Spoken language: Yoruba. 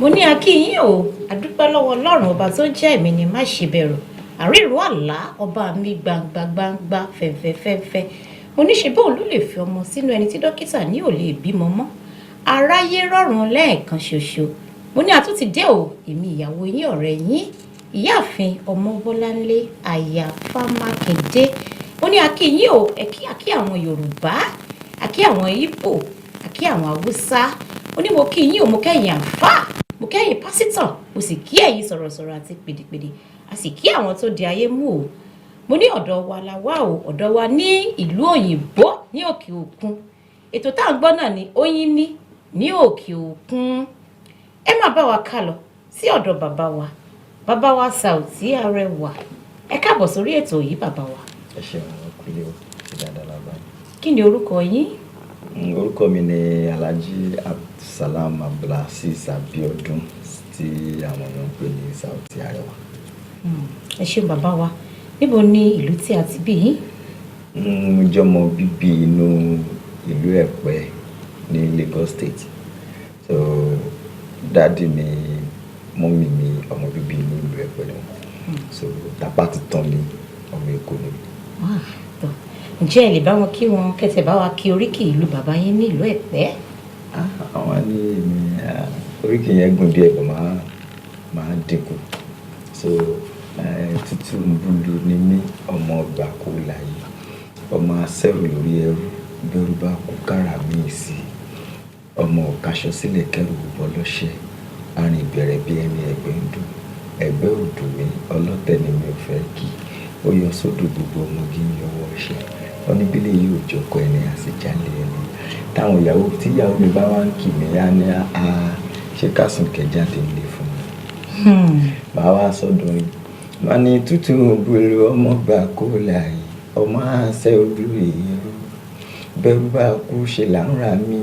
Mo ní a kí yín o, àdúpẹ́ lọ́wọ́ Ọlọ́run ọba tó jẹ́ èmi ni má ṣe bẹ̀rù. Àríró àlá ọba mi gbangba gbangba fẹ̀fẹ̀fẹ̀fẹ̀. Mo ní ṣe bóun ló lè fi ọmọ sínú ẹni tí dókítà ní ò lè bímọ mọ́. Aráyé rọ̀rùn lẹ́ẹ̀kan ṣoṣo. Mo ní a tún ti dé o, èmi ìyàwó yín, ọ̀rẹ́ yín, ìyáàfin Ọmọbọ́láńlé aya Fámákindé. Mo ní a kí yín o, ẹ kí a kí àwọn Yorùbá, a kí àwọn Ìgbò, a kí àwọn Haúsá. Mo ní mo kí yín o, mo kẹ́yìn àfáà, mo kẹ́yìn pásítọ̀, mo sì kí ẹ̀yin sọ̀rọ̀sọ̀rọ̀ àti pèdèpèdè, a sì kí àwọn tó di ayé mú o. Mo ní ọ̀dọ̀ wa la wá o, ọ̀dọ̀ wa ní ìlú òyìnbó ní òkè òkun. Ètò tá à ń gbọ́ náà ni Oyin ní ní òkè òkun. Ẹ máa bá wa ká lọ sí ọ̀dọ̀ bàbá wa, bàbá wa Saoty Arẹwà. Ẹ káàbọ̀ sórí ètò yìí, bàbá wa. Ẹ ṣeun, ọkùnrin o, ṣe dáadáa lábá. Kí ni orúkọ yín? Orúkọ mi ni Alhaji Abdulsalam Abdulaziz Abiodun, tí àwọn èèyàn ń pè ní Saoty Arẹwà. Ẹ ṣeun, bàbá wa. Níbo ni ìlú tí a ti bí yín? Mo jẹ́ ọmọ bíbí inú ìlú Ẹ̀pẹ́ ní Lagos State. So daddy mi, mummy mi, ọmọ bíbí inú ìlú Ẹ̀pẹ́ ni wọ́n. So tapá ti tán mi, ọmọ Èkó ni mi. Ah, tọ́. Ǹjẹ́ ẹ lè bá wọn kí wọn kẹsẹ̀ bá wa kí oríkì ìlú bàbá yín ní ìlú Ẹ̀pẹ́? Ah, àwọn ní èmi, ah, oríkì yẹn gùn díẹ̀ bọ̀, máa dínkù. So tútù ń búlu ni mí, ọmọ ọgbà kó láyé, ọmọ asẹ́rù lórí ẹrú, bẹ́rù bá kú kára míì sí, ọmọ òkaṣọ sílẹ̀ kẹ́rù bọ́ lọ́ṣẹ́, arìn ìbẹ̀rẹ̀ bí ẹni ẹ̀gbẹ́ ń dùn, ẹ̀gbẹ́ ò dùn mí, ọlọ́tẹ̀ ni mi ò fẹ́ kí ó yọ sódò, gbogbo ọmọge ń yọwọ́ ọṣẹ wọn ní bílẹ̀ yìí ò jọkọ ẹni àṣejálẹ̀ ẹni. Táwọn ìyàwó, tí ìyàwó mi bá wá ń kì mí, á ní a ṣé kásùn kẹ jáde nílé fún mi. Màá wá sọ́dọ̀ yìí, màá ní tútù búlù, ọmọ gbà kó láàyè, ọmọ àṣẹ olú èèrú, bẹ́rù bá kú ṣe là ń rà mí.